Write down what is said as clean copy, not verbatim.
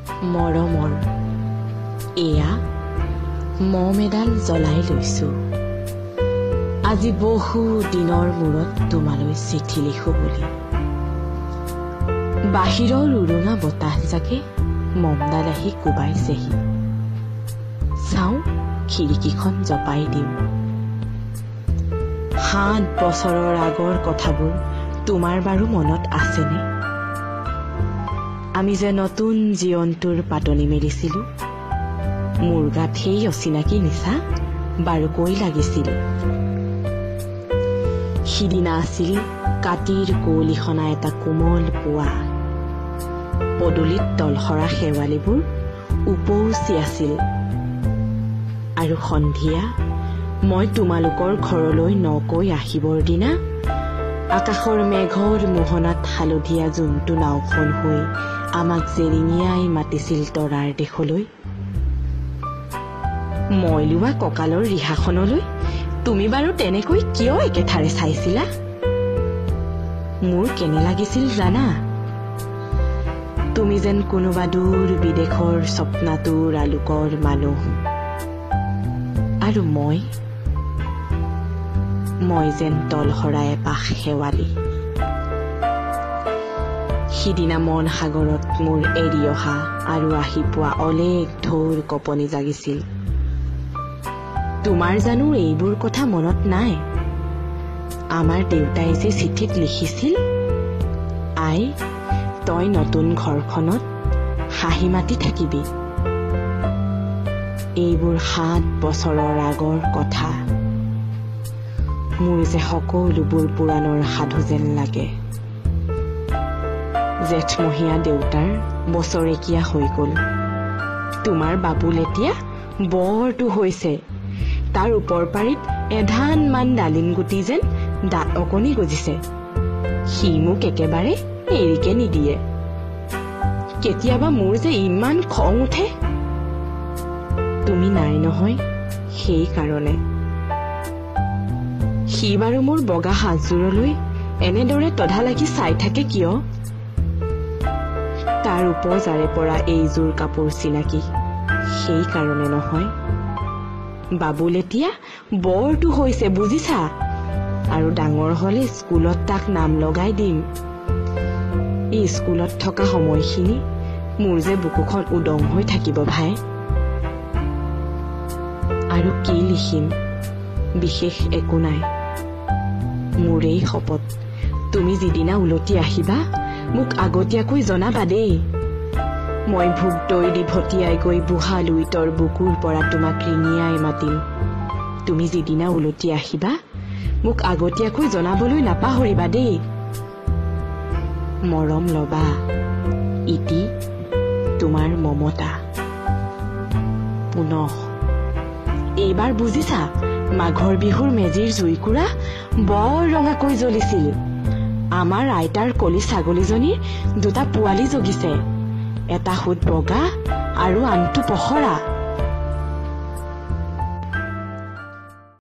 মৰমৰ এয়া মম এডাল জ্বলাই লৈছো। আজি বহু দিনৰ মূৰত তোমালৈ চিঠি লিখো বুলি। বাহিৰৰ উৰুঙা বতাহজাকে মমডাল আহি কোবাইছেহি। চাওঁ খিৰিকীখন জপাই দিওঁ। 7 বছৰৰ আগৰ কথাবোৰ তোমাৰ বাৰু মনত আছেনে? আমি যে নতুন জীৱনটোৰ পাতনি মেলিছিলো, মোৰ গাত সেই অচিনাকি নিচা বাৰুকৈ লাগিছিল। সিদিনা আছিল কাতিৰ কুঁৱলীসনা এটা কোমল পুৱা। পদূলিত তলসৰা শেৱালিবোৰ উপচি আছিল। আৰু সন্ধিয়া মই তোমালোকৰ ঘৰলৈ নকৈ আহিবৰ দিনা আকাশৰ মেঘৰ মোহনাত হালধীয়া জোনটো নাওখন হৈ আমাক জেৰিঙিয়াই মাতিছিল তৰাৰ দেশলৈ। মই লোৱা কঁকালৰ ৰিহাখনলৈ তুমি বাৰু তেনেকৈ কিয় একেথাৰে চাইছিলা? মোৰ কেনে লাগিছিল জানা? তুমি যেন কোনোবা দূৰ বিদেশৰ স্বপ্নাতুৰ আলোকৰ মানুহ, আৰু মই যেন তলসৰা এপাহ শেৱালি। সিদিনা মন সাগৰত মোৰ এৰি অহা আৰু আহি পোৱা অলেখ ঢৌৰ কঁপনি জাগিছিল। তোমাৰ জানো এইবোৰ কথা মনত নাই? আমাৰ দেউতাই যে চিঠিত লিখিছিল, আই তই নতুন ঘৰখনত হাঁহি মাতি থাকিবি। এইবোৰ 7 বছৰৰ আগৰ কথা। মোৰ যে সকলোবোৰ পুৰাণৰ সাধু যেন লাগে। জেঠমহীয়া দেউতাৰ বছৰেকীয়া হৈ গ'ল। তোমাৰ বাবুল এতিয়া বৰটো হৈছে। তাৰ ওপৰ পাৰিত এধানমান ডালিম গুটি যেন দাঁত অকণি গজিছে। সি মোক একেবাৰে এৰিকে নিদিয়ে। কেতিয়াবা মোৰ যে ইমান খং উঠে। তুমি নাই নহয়, সেইকাৰণে। সি বাৰু মোৰ বগা সাজযোৰলৈ এনেদৰে তধা লাগি চাই থাকে কিয়? তাৰ উপজাৰে পৰা এইযোৰ কাপোৰ চিনাকি, সেইকাৰণে নহয়। বাবুল এতিয়া বৰটো হৈছে বুজিছা, আৰু ডাঙৰ হলে স্কুলত তাক নাম লগাই দিম। এই স্কুলত থকা সময়খিনি মোৰ যে বুকুখন উদং হৈ থাকিব ভাই। আৰু কি লিখিম, বিশেষ একো নাই। মোৰেই শপত, তুমি যিদিনা উলটি আহিবা মোক আগতীয়াকৈ জনাবা দেই। মই ভোগ দৈ দি ভটিয়াই গৈ বুঢ়া লুইতৰ বুকুৰ পৰা তোমাক ৰিঙিয়াই মাতিম। তুমি যিদিনা উলটি আহিবা মোক আগতীয়াকৈ জনাবলৈ নাপাহৰিবা দেই। মৰম লবা। ইতি তোমাৰ মমতা। পুনঃ এইবাৰ বুজিছা, মাঘৰ বিহুৰ মেজিৰ জুইকুৰা বৰ ৰঙাকৈ জ্বলিছিল। আমাৰ আইতাৰ কলি ছাগলীজনীৰ 2টা পোৱালি জগিছে, এটা সুত বগা আৰু আনটো পখৰা।